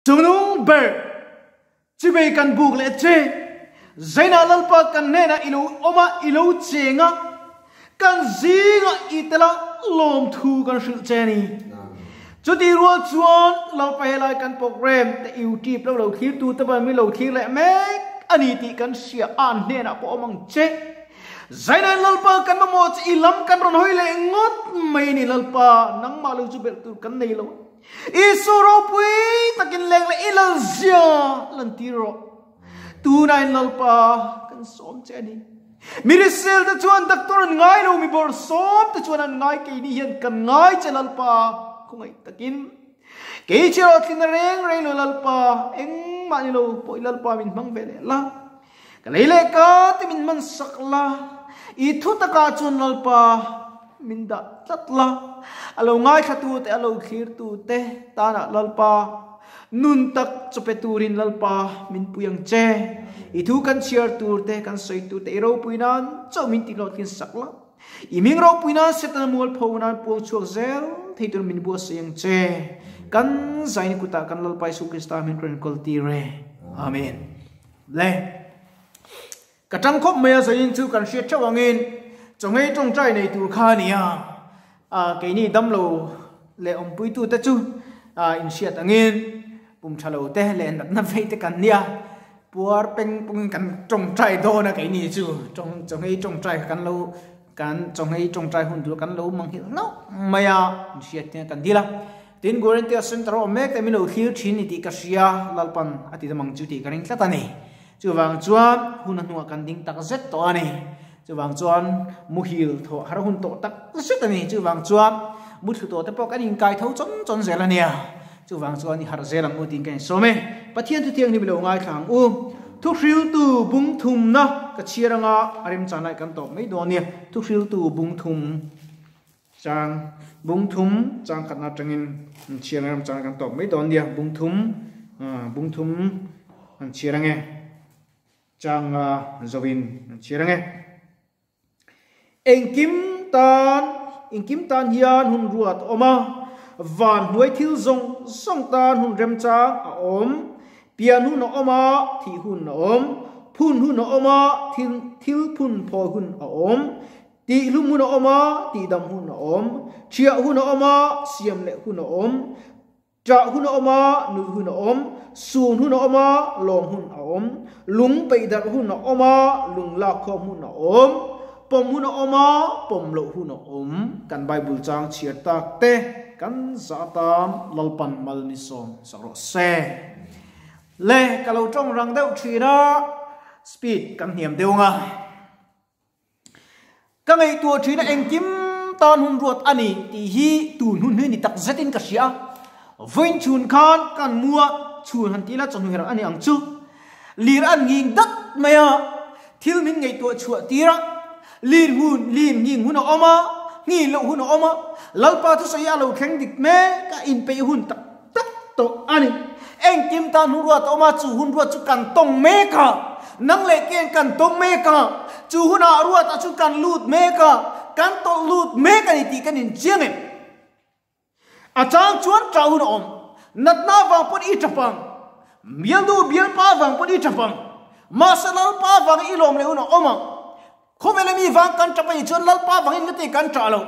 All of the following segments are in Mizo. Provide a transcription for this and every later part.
Chungnung ber chibei kan buk leh che. Zainah Lalpa kan hnenah i lo awm a, i lo cheng a, kan zingah i tel a, lawmthu kan hrilh che a ni. Chutih rual chuan Lalpa helai kan program te YouTube lo lo thlir te pawh min lo thlir leh mek a ni tih kan hria a, an hnenah pawh awm ang che. Zainah Lalpa kan mamawh che i lam kan rawn hawi leh ngawt mai a ni Lalpa, nangmah lo chu belh tur kan nei lo. Isu ropui takin leng leh i lalzia lantir rawh. Tunah in Lalpa kan sawm che a ni. Mi risel te chuan doctor an ngai lo, mi bawrhsawm te chuan an ngai, keini hian kan ngai che Lalpa khawngaih takin. Kei che erawh tlin a reng reng lo Lalpa, engmah ni lo pawh i Lalpa min hmang ve leh la. Ka lei leh ka te min hman sak la, i thu takah chuan Lalpa min dah tlat la, a lo ngaithlatu te, a lo thlirtu te tanah Lalpa nun tak chawpe turin Lalpa min pui ang che. I thu kan chhiar tur te, kan sawi tur te i ropui nan chauh min tihhlawhtlin sak la. I hming ropui nan Setana mualpho nan puang chhuak zel thei tur min buatsaih ang che. Kan zaini kutah kan Lalpa Isu Krista hming kan inkawl tir e. Amen. Le. Ka tang khawp mai a zain chu kan hriat theuh angin chawngei tawngtai nei tur kha a ni a. A keini damlo leh awmpuitute chu a inhriat angin pum tha lo te leh natna vei te kan nia. Puar peng pungin kan tawngtai dawn a keini chu tawng chawngei tawngtai kha kan lo kan chawngei tawngtai hun tur kan lo manghilh hlauh mai a inhriat te kan dil a. Tin Guarantee Center a awm mek te min lo thlir thin ni tih ka hria Lalpan a ti dam ang chu tih ka ring tlat a ni. Chuvang chuan hun a hnuah kan ding tak zet tawh a ni. Chuvang chuan muhil thawh har hun tawh tak zet a ni. Chuvang chuan muthlu tawh te pawh kan inkai tho chawn chawn zel a nia. Chuvang chuan i harh zel ang u tiin ka insawm e. Pathian thuthianghlim i lo ngaithla ang u. Thuhriltu bung thumna ka chhiar anga a remchan lai kan tawp mai dawn nia. Thuhriltu bung thum chang bung thum chang khatna atangin an chhiar ang remchan kan tawp mai dawn nia. Bung thum bung thum an chhiar ange chang zoin an chhiar ange. Engkim tan engkim tan hian hun ruat a awm a, van hnuai thil zawng zawng tan hun remchang a awm. Pian hun a awm a, thih hun a awm. Phun hun a awm a, thil thil phun phawi hun a awm. Tihhlum hun a awm a, tihdam hun a awm. Thiah hun a awm a, siam leh hun a awm. Ṭah hun a awm a, nuih hun a awm. Sun hun a awm a, lawm hun a awm. Lung peih darh hun a awm a, lung lak khawm hun a awm. Pawm hun a awm a, pawm loh hun a awm. Kan Bible chang chhiar tak te kan zah atan Lalpan mal ni sawm sak rawh se. Le, ka lo ṭawng rang deuh ṭhin a, speed kan hniam deuh ang a. Ka ngaihtuah ṭhin a engkim tan hun ruat a ni tih hi tun hun hi ni tak zetin ka hria a. Vawiin chhun khan kan mu a, chhun han tih ila chawhnu herh a ni ang chu. Lir an nghing dat mai a, thil min ngaihtuah chhuah tir a, lir hun, lir nghing hun a awm a, nghing loh hun a awm a, Lalpa thusawi a lo thleng dik mek a, inpeih hun tak tak tawh a ni. Engkim tan hun ruat a awm a, chu hun ruat chu kan tawng mek a, nang leh keng kan tawng mek a, chu hunah ruatah chuan kan lut mek a, kan tawlh lut mek a ni tih kan inchiang em? A chang chuan ṭah hun a awm, natna vang pawn i ṭap ang, bialnu bialpa vang pawn i ṭap ang, mahse Lalpa vangin i lawm leh hun a awm ang. Khawvela mi vang kan ṭap a nih chuan Lalpa vangin nge tih kan ṭah loh.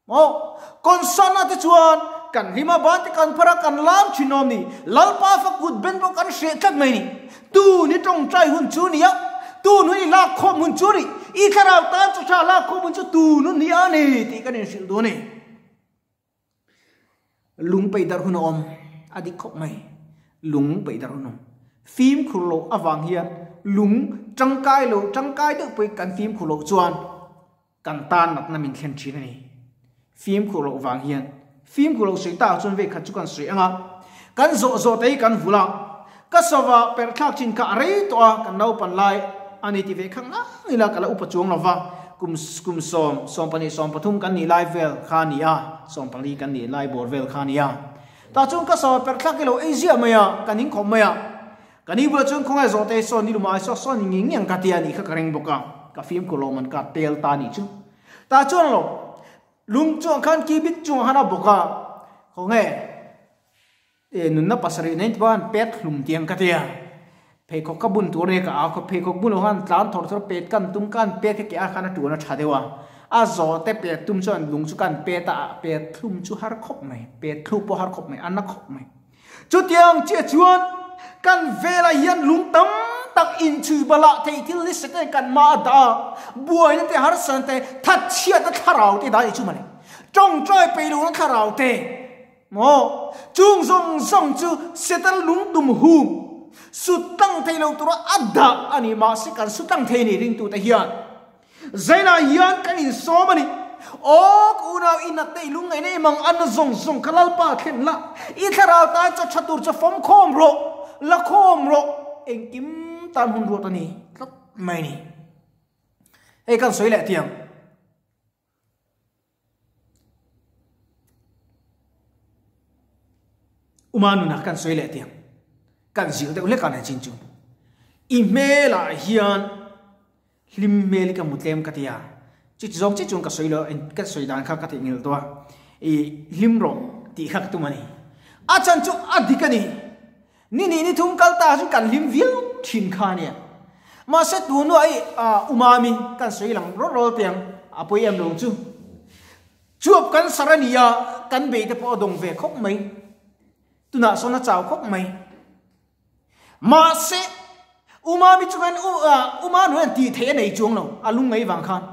Maw? Concern ah te chuan kan hlim a ban te kan phar a kan lam thin awm ni. Lalpa fa kut ben pawh kan hreh tlat mai ni. Tun hi tawngtai hun chu ni a, tun hun i lak khawm hun chu ni, i thlarau tan chu tha lak khawm hun chu tun hun hi a ni tih kan inhrilh duh a ni. Lung peih darh hun a awm a dik khawp mai. Lung peih darh hun a awm. Fimkhur loh avang hian lung tangkai lo tangkai deuh pawhin kan fimkhur loh chuan Kan tan natna min thlen thin a ni. Fimkhur loh vang hian fimkhur loh sawi takah chuan vei khat chu kan sawi ang a, kan zawh zawh te hi kan vulh a, ka sava perh thlak chin kha a rei tawh a, kan naupan lai a ni ti ve kha ngang ila ka la upa chuang lo va, kum kum sawm, 12, 13 kan nih lai vel kha a ni a, 14 kan nih lai bawr vel kha a ni a. Tah chuan ka sava perh thlak hi lo ei ziah mai a, ka ning khawp mai a. Ka ni bulah chuan khawngaih zawh te sawn ni luma ai saw sawn ni ngei ngei ang ka ti a nih kha ka ring bawk a, ka fimkhur lo man ka tel ta nih chu. Tah chuan lo lung chuang khan ki bit chungah khan a bawk a, khawnge Nunna pasarih nei te pawh khan pet hlum tiang ka tia. Pheikhawk ka bun tur ania ka au kha pheikhawk bun loh khan tlan thawr thawr pet kan tum kan pet kha ke ah khan a tuan a tha deuh a. A zawh te pet tum chuan lung chu kan pet a, pet thlum chu har khawp mai, pet thluk pawh har khawp mai, a na khawp mai. Chutiang chiah chuan kan velah hian lung tam tak inchhui balah theih thil ni sete kan mah a dah a, buaina te harsatna te thatchhiatna thlarau te dah a nih chu mawle. Tawngtai peih lohna thlarau te maw? Chung zawng zawng chu Satan lungtum hum sut tlang thei lo tura a dah a ni mahse kan su tlang thei ni ringtute hian. Zainah hian kan insawm a ni. Aw ka unau i nat neih lung ngaih nei mang an zawng zawng ka Lalpa thlen la, i thlarau tan chaw tha tur chu fawm khawm rawh, la khawm rawh, engkim tan hun ruat a ni tlat mai ni. Hei kan sawi leh tiang. Uma nunah kan sawi leh tiang kan zil deuh hlek a ni chin chu. I hmelah hian hlim hmel hi ka hmu tlem ka ti a, chuti zawng chiah chuan ka sawi lo, ka sawi dan kha ka theihnghilh tawh a, i hlim rawh tih kha ka tum a ni. A chan chu a dik a ni. Ni hnih ni thum kal ta chu kan hlim viau thin kha ania. Mahse tunah i umami kan sawi lang rawt rawt tiang a pawi em lo chu. Chuap kan sar a nia, kan bei te pawh a dawng ve khawp mai. Tunah sawn a chau khawp mai. Mahse umami chu kan uma nu hian tih theih a nei chuang lo, a lung ngei vang khan.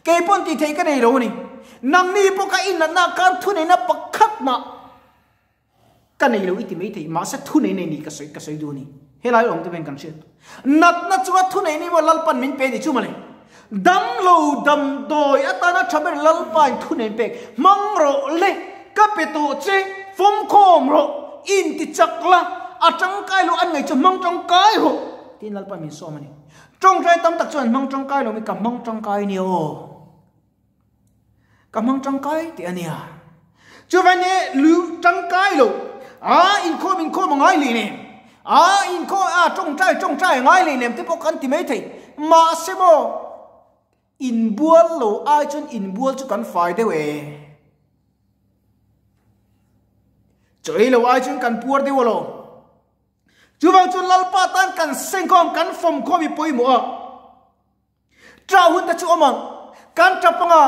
Kei pawn tih theih ka nei lo a ni. Nangni pawh kha inatna khan thuneihna pakhat mah Ka nei lo i ti mai thei, mahse thu nei nei ni ka sawi ka sawi duh a ni. Helai awm te pawhin kan hriat. Natna chunga thu nei nei maw Lalpan min pe ni chu mawle. Dam lo damdawi atana tha ber Lalpain thu nei pek hmang rawh le, ka pe tawh che, fawmkhawm rawh, inti chak la, a tangkai lo an ngaih chu hmang tangkai rawh tiin Lalpan min sawm a ni. Tawngtai tam tak chuan hmang tangkai lo mi ka hmang tangkai nia aw. Ka hmang tangkai teh a nia. Chuvain e lu tangkai lo a inkhawm inkhawm a ngai leh nem a inkhawm a tawngtai tawngtai a ngai leh nem te pawh kan ti mai thei. Mahse maw inbual lo ai chuan inbual chu kan fai deuh e. Chaw ei lo ai chuan kan puar deuh alawm. Chuvang chuan Lalpa tan kan sengkhawm kan fawmkhawm i pawimawh a. Ṭah hun te chu awm ang. Kan ṭap anga,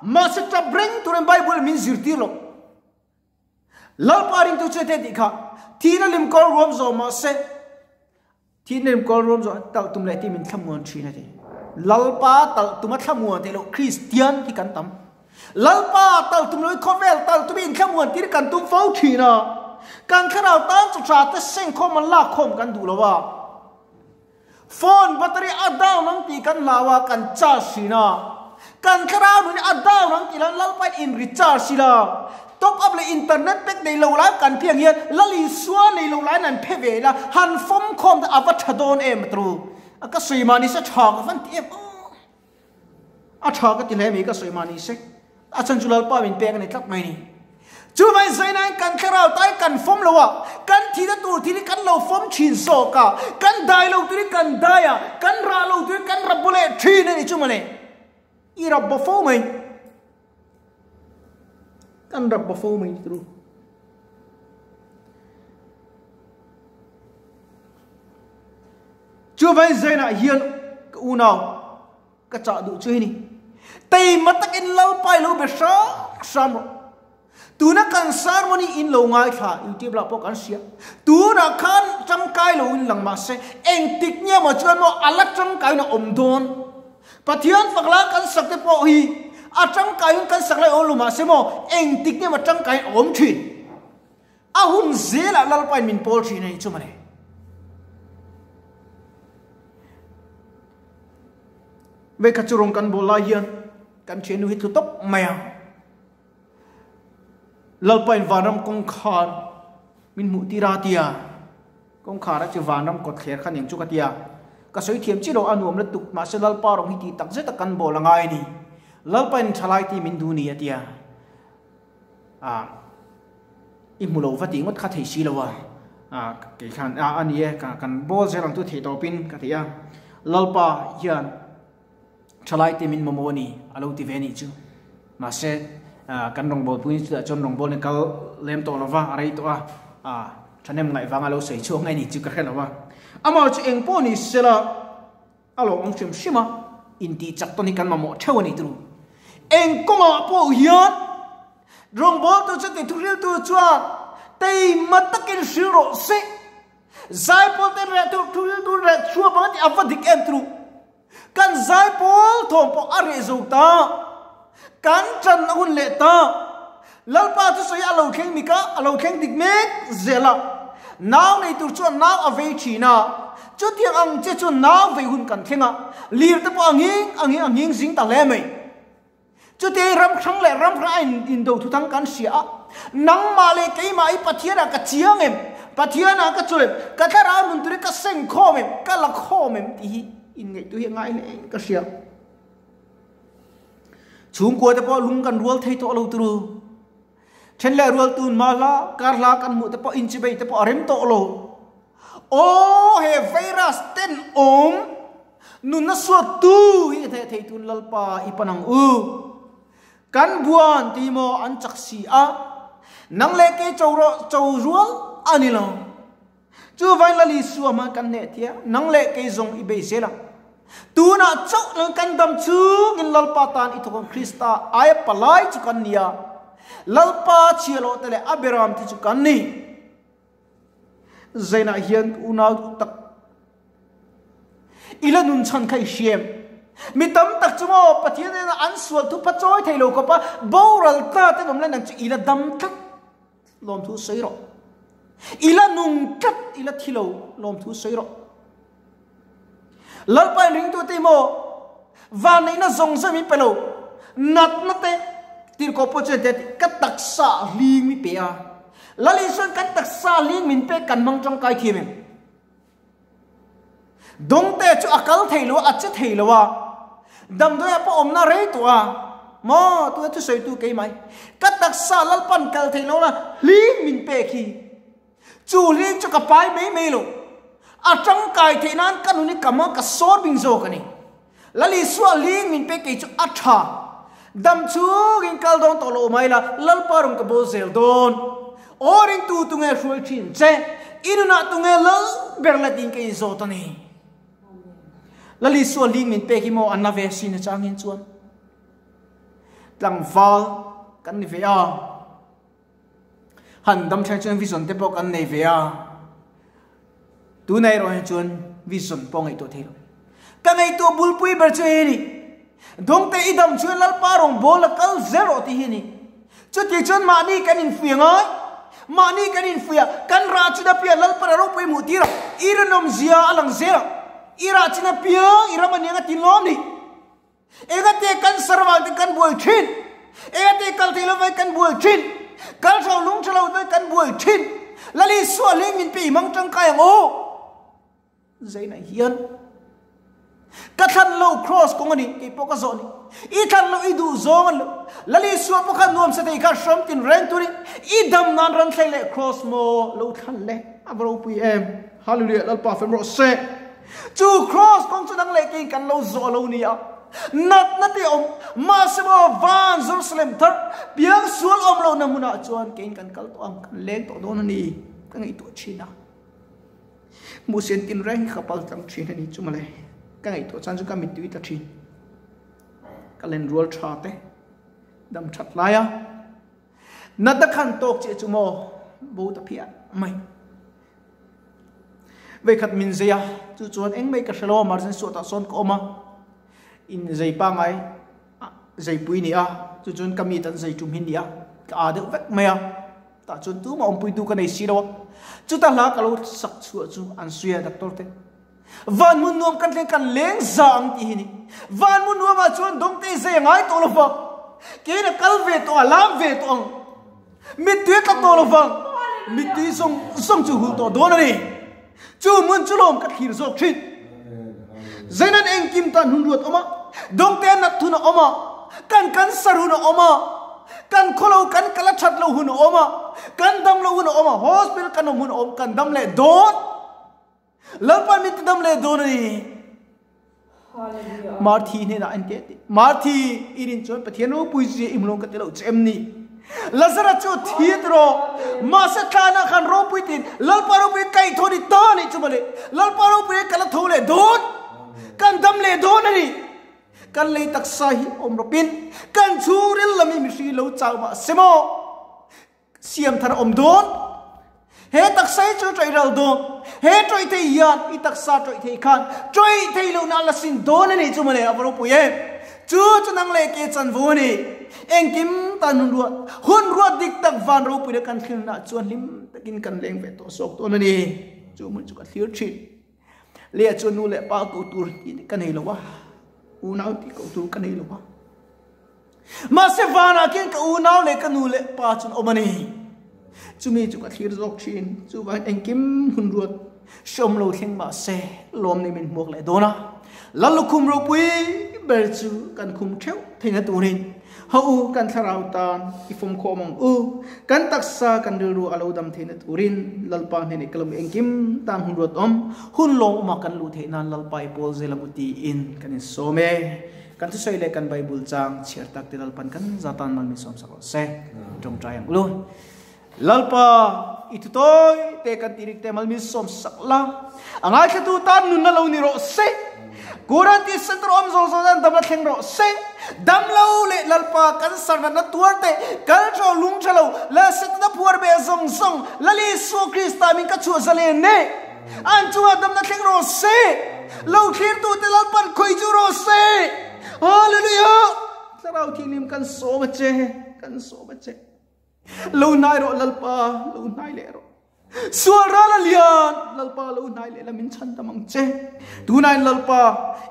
mahse ṭap reng turin Bible min zirtir lo. Lalpa ringtu chu hete tih kha, thihna lim kawl ruam zawh mahse, thihna lim kawl ruam zawh talh tum leh tih min thlamuan ṭhin a ti. Lalpa talh tuma thlamuan theih loh Kristian hi kan tam. Lalpa talh tum loin khawvel talh tumin thlamuan tir kan tum fo ṭhin a. Kan thlarau tan chaw ṭha te sengkhawm an lakkhawm kan duh lo a. Phone battery a down ang tih kan hlau a, kan charge thin a. Kan thlarau nun hi a down ang tih lan Lalpain in recharge ila. Top up leh internet pack nei lo lai kan piang hian Lal Isua nei lo laiin an phe ve ila, han fawm khawm te a va tha dawn em a tru. A ka sawi mah nise tha ka van ti em aw. A tha ka ti hle mai ka sawi mah nise. A chhan chu Lalpa min pek a ni tlat mai ni. Chuvai zainain kan thlarau tai kan fawm lo a, kan thihna tur thil hi kan lo fawm thin zawk a, kan dai lo turin kan dai a, kan rah lo turin kan rap bawleh thin a ni chu mawle. I rap baw fo mai. Kan rap baw fo mai ni turu. Chuvai zainah hian ka unau Ka chah duh chu hi ni. Teima takin Lalpa i lo be hram hram rawh. Tuna kan sermon hi in lo ngaithla, YouTube lah pawh kan hria. Tunah khan tangkai lo in lang mahse engtik nge maw chuan maw a la tangkaiin a awm dawn. Pathian fak la kan sak te pawh hi a tangkaiin kan sak lai awm lo mahse maw engtik nge maw tangkaiin a awm thin. A hun zelah Lalpa in min pawl thin a ni chu mawle. Vekha chu rawng kan bawl lai hian kan thiannu hi tlu tawp mai a. Lalpa in vanram kawngkhar min hmuh tir a tia. Kawngkhar a chu vanram kawt thler kha nen chu ka tia. Ka sawi thiam chi lo a nuam lutuk mahse Lalpa rawng hi tih tak zet a kan bawl a ngai a ni. Lalpa in thalai ti min duh ni a tia. A i hmu lo va tih ngawt kha thei si lo a, a kei khan a a ni e ka kan bawl zel ang chu thei tawpin ka ti a, Lalpa hian thalai te min mamawh a ni a lo ti ve a nih chu, mahse kan rawngbawlpui chutah chuan rawngbawlna kal lem tawh lo va a rei tawh a, a. Thahnem ngaih vanga lo sawi chhuak nge ni chu ka hre lo a. Amah chu eng pawh ni sela a lawm awm hrim hrim a, intih chak tawn hi kan mamawh theuh a ni turu. Eng kawngah pawh hian rawngbawltu chu ti thuhriltu chuan teima takin hril rawh se. Zaipawl te reh tur thuhriltu reh chhuak ang a ti a va dik em turu. Kan zaipawl thawm pawh a reh zo ta. Kan ṭan a hun leh ta. Lalpa thusawi a lo thleng mik a, a lo thleng dik mek zel a. Nau nei tur chuan nau a vei ṭhin a. Chutiang ang che chu nau vei hun kan thleng a, lir te pawh a nghing a nghing a nghing zing ta hle mai. Chutiang ram hrang leh ram hrang a indo thuthang kan hria a, nangmah leh keimah hi Pathianah ka chiang em? Pathianah ka chaw em? Ka thlarau nun tur hi ka seng khawm em? Ka la khawm em? tih hi inngaihtuah hi a ngai hle in ka hria. Chhungkua te pawh lung kan rual thei tawh lo turu. Then leh rual tun mah hla, kar hla kan hmuh te pawh inchibei te pawh a rem tawh lo. Aw he virus ten awm nunna suat tu hi theh thei tun Lalpa i pan ang u. Kan buan ti maw an chak si a, nang leh kei cho rawh cho rual a ni lo. Chu vain Lal Isua hman kan hneh thia, nang leh kei zawng i bei zel ang. Tunah chauh nang kan dam chungin Lalpa tan i thawk ang Krista aia palai chu kan ni a, Lalpa chhiahhlawh te leh a beram te chu kan ni. Zainah hian ka unau duh tak i la nun chhan kha i hriam. Mi tam tak chu maw Pathian hnenah an sual thu pha chawi thei lo khawp a, boral ta ten awm lai nang chu i la dam tlat. Lawmthu sawi rawh. I la nung tlat, i la thi lo, lawmthu sawi rawh. Lalpa in ringtu te maw vanneihna zawng zawng min pe lo, natna te tirhkoh pawh chuan te ka taksa hling mi pe a. Lal Isuan kan taksa hling min pek kan hmang tangkai thiam em? Dawngte chu a kal thei lo a, a che thei lo a. Damdawiah pawh awmna rei tawh a. Maw, tuna thusawitu keimah hi. Ka taksa Lalpan kal thei lo la, hling min pek hi. Chu hling chu ka pai mai mai lo. A tangkai theih nan ka nun hi ka hmang ka sawr bing zawk a ni. Lal Isua hling min pek kei chu a tha. Dam chungin kal dawn tawh lo mai la, Lalpa rawn ka bawl zel dawn. Aw ringtu tunge hruai thin che, i nunah tunge lal ber la tiin ka inzawt a ni. Lal Isua hling min pek hi maw an la ve sin achangin chuan tlangval kan ni ve a. Han dam thleng chuan vision te pawh kan nei ve a, tunah erawh hian chuan vision pawh ngaihtuah thei lo. Ka ngaihtuah bulpui ber chu hei a ni, Dawngte i dam chuan Lalpa rawngbawl a kal zel rawh tih hi a ni. Chutih chuan mahni kan infuih angai, mahni kan infuih a, kan rah chin apiang Lalpa ra ropui hmuh tir a, i rinawmzia a lang zel a, i rah chin apiang i ram a niang a ti lawm ni. Engate kan sarvang te kan buai thin. Engate kal thei lovai kan buai thin. Kal tho lung tha lo te kan buai thin. Lal Isua hling min pe i mang tangkai ang aw. Zaina hian ka thlan lo cross kawng ani kei pawh ka zawh ni. I thlan lo i duh zawng an lo. Lal Isua pawh kha nuam sa thei kha hram tin reng turin i dam nan ran thleng leh cross maw lo thlan le a va ropui em. Hallelujah Lalpa fem rawh se. Chu cross kawng chu nang leh keiin kan lo zawh lo ni a, natna te awm, mahse maw van Jerusalem thar piang sual awm lohna hmunah chuan keiin kan kal tawh ang, kan leng tawh dawn a ni, ka ngaihtuah thin a. Hmuhsian tin reng hi ka pal tlang thin a ni chu mawle, ka ngaihtuah chuan chu ka mittui ta thin. Ka len rual tha te, dam that lai a, natna khan tawk chiah chu maw bo ta phiah mai. Veikhat min zei a, chu chuan eng mai ka hre lo a, emergency suah tah sawn ka awm a, in zei pangai zeipui ni a, chu chuan ka mi tan zei tum hi ni a, ka aa deuh vek mai a, tah chuan tumah awmpuitu ka nei si lo a, chuta hla ka lo sak chhuah chu an sawi a doctor te, Van hmun nuam kan thleng kan leng za ang tih hi ni, van hmun nuam ah chuan dawngte zei a ngai tawh lo vang, keiin a kal ve tawh a, lam ve tawh ang. Mittui a tlak tawh lo vang, mittui zawng zawng chu hul tawh dawn a ni. Chu hmun chu lawm ka thlir zawk thin. Zeinan engkim tan hun ruat awm a, dawngte a nat hun a awm a, kan cancer hun a awm a, kan khawlo kan kal a that lo hun a awm a, kan dam lo hun a awm a, hospital kan awm hun a awm, kan dam leh dawn. Lalpa min ti dam leh dawn a ni. Marthi hnenah en teh teh. Marthi, i rin chuan Pathian ropui zia i hmu lo ka ti lo che em ni? Lazara chu thi rawh mahse thlana khan ropui tin Lalpa ropui kai tho ni ta ni chu male Lalpa ropui kala tho le don kan dam le don ani kan lei taksa hi om ropin kan chhungril lami mihri lo chau ma semo siam thar om don he taksa hi chu troi ral don he troi thei hian i taksa troi thei khan troi thei lo na la sin don ani chu male avaro pui e chu chu nang le ke chan vu ani engkim tan hun ruat hun ruat dik tak van ro pui kan thil na chuan hlim takin kan leng ve to sok to ani chu mun chu ka thlir thin le chu nu le pa ko tur ti ka nei lo wa u nau ti ko tur ka nei lo wa ma se vana kin ka u nau le ka nu le pa chun omani chumi chu ka thlir zawk thin chu van engkim hun ruat som lo thleng ma se lom ni min hmuak le dona lalukhum ro pui ber chu kan khum theu theina turin ho u kan thlarau tan i fom kho mong u kan taksa kan rilru alo dam theina turin lalpa hne kalum engkim tan hun ruat om hun long ma kan lu theina lalpa i pol zelam uti in kan in some kan thu soi le kan bible chang chiar tak te lalpan kan zatan mal mi som sako se tong trai ang lu lalpa itu toy te kan tirik te mal mi som sakla angai kha tu tan nun na lo ni ro se kuranti center om zo zo dan dam thleng ro se dam lo le lalpa kan sarna na tuar te kal tho lung thalo la set na phuar be zong zong lali su krista min ka chu zale ne an chunga dam na thleng ro se lo thlir tu te lalpan khoi chu ro se hallelujah tlarau thilim kan so ma che kan so ma che lo nai ro lalpa lo nai le ro sual ra la lian lalpa lo nai le la min chan tamang che tu nai lalpa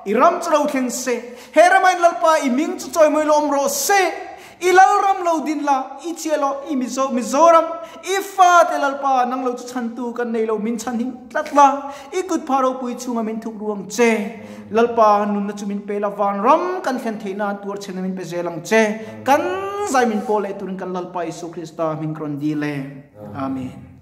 i ram chu lo thleng se he ramain lalpa i ming chu choi moi lom ro se i lal ram lo din la i chelo i mizo mizoram i fa te lalpa nang lo chu chan tu kan nei lo min chan hing tlat la i kut pharo pui chunga min thuk ruang che lalpa nun na chu min pe la van ram kan thlen theina tur chen min pe zelang che kan zai min pole turin kan lalpa Isu Krista min kron di le amen.